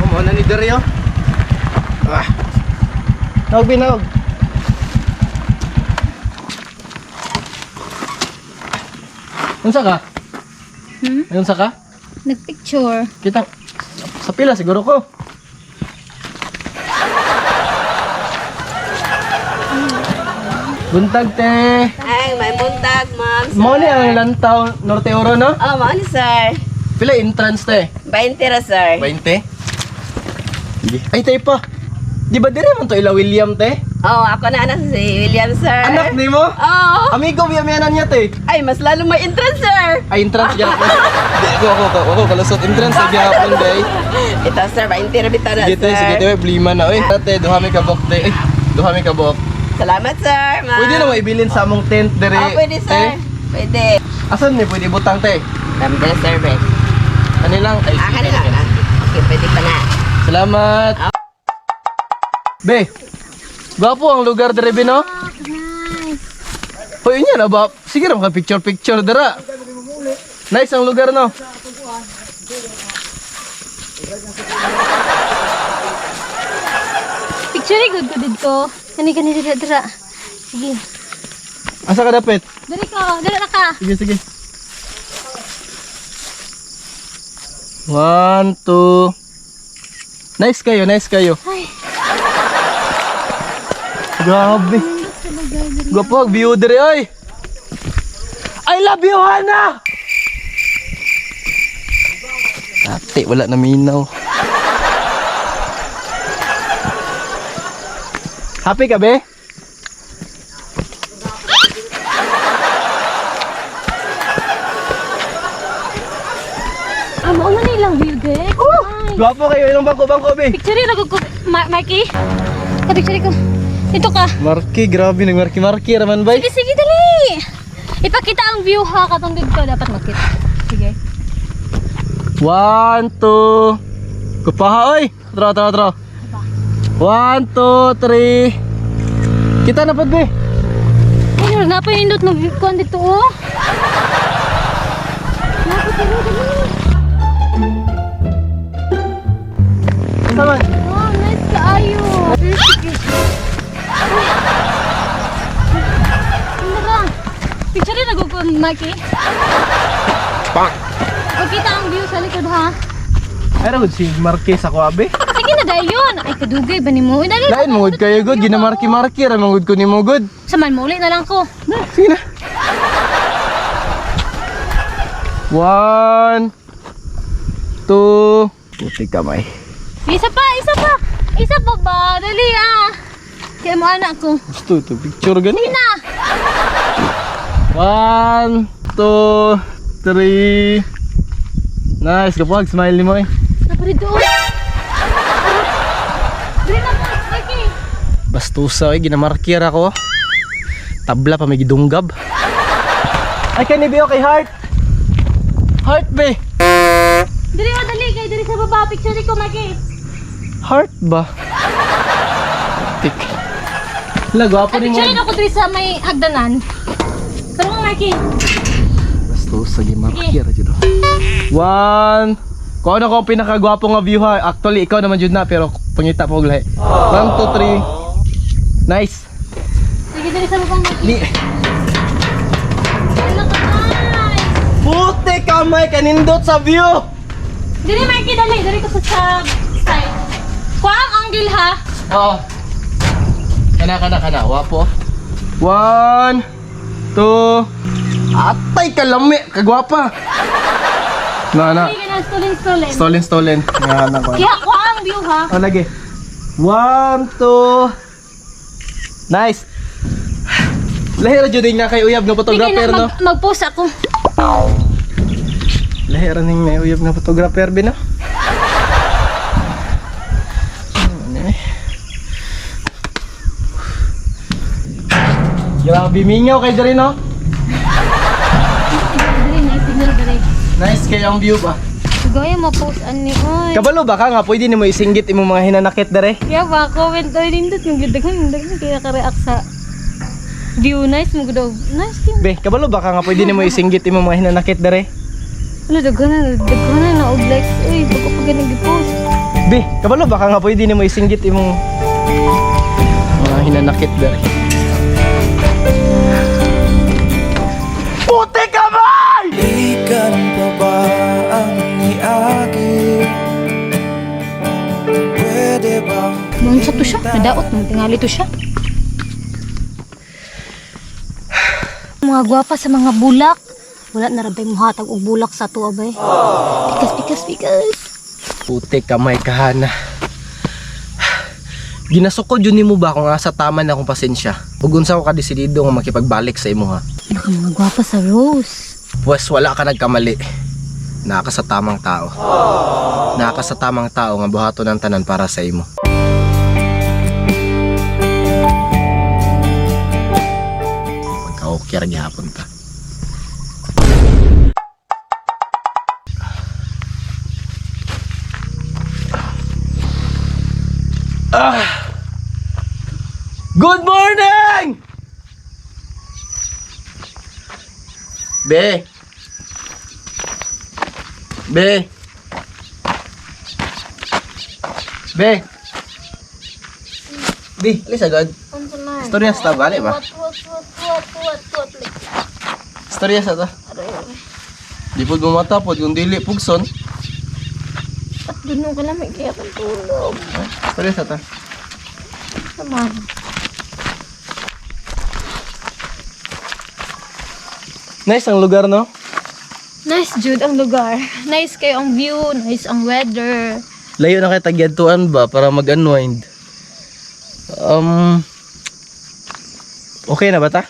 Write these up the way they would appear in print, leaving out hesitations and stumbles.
Oh, mo na ni Dario. Naog binaog. Unsa ka? Unsa ka? Nagpicture. Kita sa pila siguro ko. Buntag te. Ay, may buntag, ma'am. Mo ni ang lantaw Norte Oro no? Oh, mao ni sir. Pila entrance te? 20 ra, sir. 20. Ay te pa. Di ba dire man to ila William te? Oh, ako na anak si William, sir. Anak ni mo? Oh. Amigo biyamanan niya te. Ay, mas lalo may entrance, sir. Ay entrance gyud ako. Di ako kalusot entrance sa gyapon day. Ito, sir, 20 ra bitaw na, Sige sir. te, blima na oy. Ate, duha mi ka bok te. Ay, duha mi ka bok. Salamat, sir, ma'am. Pwede na mo ibilin sa among tent dire. Oh, pwede, sir. Pwede. Asan ni pwede butang te? Ramdam, sir, be. Ano lang? Ay, Ah, sige, kanila. sige. Okay, pwede pa na. Salamat. Be. Gwapo ang lugar dire be no? Hoy nya na ba? Sige ra ka picture dira. Nice ang lugar no. Picture good ko dito. Kani dira. Sige. Asa ka dapit? Dali na ka. Sige sige. 1 2. Nice kayo. Ay, Grabe. Gwapo ang view dire oy. I love you Hana. Ate wala na minaw. Happy ka be? amo na nilang view dek. Ay. Gwapo kayo ilang bangko be. Picture na ko Mikey. Picture ko. Dito ka. Marky, grabe nagmarki-marki raman bay. Sige, dali. Ipakita ang view ha katong dito dapat makita. Sige. 1 2. Kupaha oy. Tara. 1 2 3. Kita na pud be. Ay, napahindot ng view ko dito oh. Saman. Oh, nice kaayo. Sige. Ano ka? Picture rin nagukon, Mikey. Pak. Pagkita ang view sa likod ha. Ay ragud si Marquez ako abe. Sige na dayon. Ay, kadugay ba ni mo? Dali. Lain mo gud kayo gud ginamarki-marki ra man gud ko nimo gud. Saman mo, ulit na lang ko. Sige na. 1 2. Puti kamay. Isa pa. Isa pa ba? Dali ah. Kaya mo anak ko. Gusto ito picture gani. Na. 1 2 3. Nice kapag smile ni mo eh. Napa dito. Dali na po, Mikey. Bastusa eh ginamarkir ako. Tabla pa may gidunggab. Ay kani be okay heart. Heart be. Dali. Kaya dali sa baba. Picture ko, Mikey. Heart ba? Tik. Lagwapo ni mo. Picture ako dali sa may hagdanan. Pero mo, Mikey. Bastusa gimarkir jud. 1. Kung ano ko ang pinakagwapo nga view ha. Actually ikaw naman jud na pero pangita po lahi. 1 2 3. Nice. Sige, dali sa baba, Mikey. Ni Ano ka, nice. puti kamay kanindot sa view. Dali, Mikey, dali ko sa side. Kuha ang angle ha. Oo. Kana. Wapo. 1 2. Atay kalami. Kagwapa. Na. Sige na, Stolen. Nga ko. Kaya kuha ang view ha. Oh, lagi. 1 2. Nice. Lahira jud nga kay uyab nga Sige photographer na, no. mag-post ako. Lahira ning may uyab nga photographer bi no. Grabe mingaw kay diri no. Dali, nice signal dali. Nice kay ang view ba. Gaya mo post ani oy. Kabalo ba ka nga pwede nimo isinggit imong mga hinanakit dere? Kaya ba comment oy nindot yung gidaghan kaya ka-react sa View nice mo daw. Nice din. Be, kabalo baka nga pwede nimo isinggit imong mga hinanakit dere. Wala daghan na og likes. Uy, bago pa ganang gi-post. Be, kabalo baka nga pwede nimo isinggit imong mga hinanakit dere. Puti ka man! Ikan pa ba ang niagi? Pwede bang Munsa to siya, nadaot mo tingali to siya. Mga gwapa sa mga bulak. Wala na rabay mo hatag og bulak sa to abay. Pikas. Puti ka may kahana. Ginasukod yun nimo ba kung asa tama na akong pasensya? Ug unsa ko kadesidido nga makipagbalik sa imo ha? Ano ka mga gwapa sa Rose? Pues wala ka nagkamali. Naka sa tamang tao. Naka sa tamang tao nga buhaton ang tanan para sa imo. Magka-okay ra gihapon ta. Good morning! Be. Be. Be. Be, alis agad. Storya sa tabali ba? Storya sa ta. Di po gumata po, yung dili pugson. At dunong ka namin kaya kang tulog. Storya sa ta. Naman. Nice ang lugar, no? Nice Jude ang lugar. Nice kayo ang view, nice ang weather. Layo na kayo tagyantuan ba para mag-unwind? Okay na ba ta?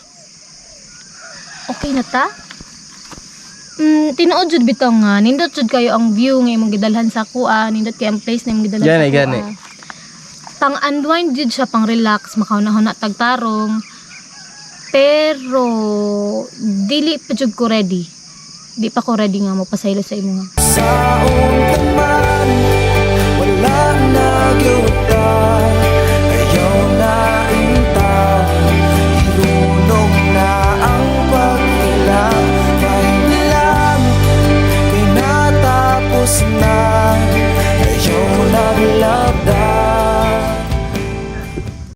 Okay na ta? Tinuod jud bitaw nga, nindot jud kayo ang view nga imong gidalhan sa kuan, nindot kay ang place na imong gidalhan Gani, sa kuan. gani. Pang unwind jud siya, pang relax, makaunahon na tagtarong. Pero dili pa jud ko ready. Di pa ko ready nga mo pasaylo sa imo. saon ka man?